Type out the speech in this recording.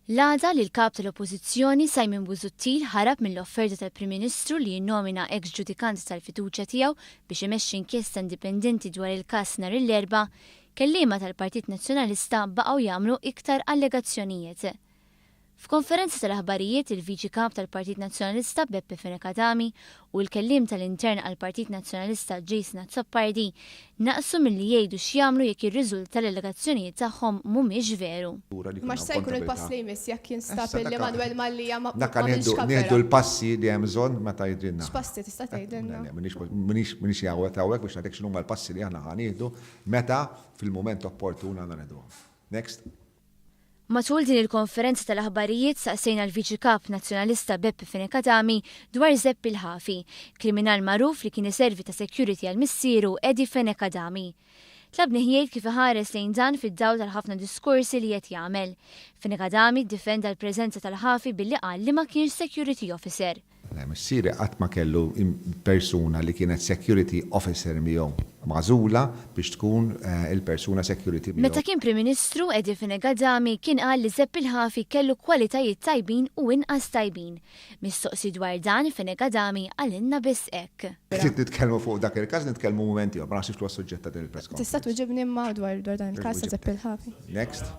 L-għada li l-Kap tal-Oppożizzjoni Simon Busuttil ħarab mill-offerta tal-Prim Ministru li jinnomina eks ġudikant tal-fiduċja tiegħu biex imexxi inkjesta indipendenti dwar il-każ nhar il-Erbgħa, kelliema tal-Partit Nazzjonalista baqgħu jagħmlu iktar allegazzjonijiet. F'konferenza tal-aħbarijiet, il-Viċi Kap tal-Partit Nazzjonalista Beppe Fenech Adami u l-Kelliem tal-Intern għall-Partit Nazzjonalista Jason Azzopardi naqsu milli jgħidu x'jagħmlu jekk jirriżulta li l-allegazzjonijiet tagħhom mhumiex veru. Imma x'se jkun il-pass li jmiss jekk jinstab illi Manuel Mallia ma għamilx cover up? Nieħdu l-passi li hemm bżonn meta jidhrilna. X'passi tista' tgħidilna? Le, le, m'iniex hawnhekk biex ngħidlek x'inhuma l-passi li aħna ħa nieħdu meta fil-mument opportun għandna nieħduhom. Next. Matul din il-konferenza tal-aħbarijiet saqsejna l-Viċi Kap Nazzjonalista Beppe Fenech Adami dwar Żeppi l-Ħafi, kriminal magħruf li kien iservi ta' security għal missieru Eddie Fenech Adami. Tlabnih jgħid kif iħares lejn dan fid-dawl tal-ħafna diskorsi li qed jagħmel. Fenech Adami ddefenda l-preżenza tal-Ħafi billi qal li ma kienx security officer. Le, missieri qatt ma kellu persuna li kienet security officer miegħu magħżula biex tkun il-persuna security miegħu. Meta kien Prim Ministru, Eddie Fenech Adami kien qal li Żepp il-Ħafi kellu kwalitajiet tajbin u inqas tajbin. Mistoqsi dwar dan, Fenech Adami qalilna biss hekk. Trid nitkellmu fuq dak il-każ, nitkellmu mument ieħor, ma naħsibx li huwa s-suġġett ta' din il-press conference. Tista' twiġibni imma dwar dan il-każ ta' Żepp il-Ħafi? Next.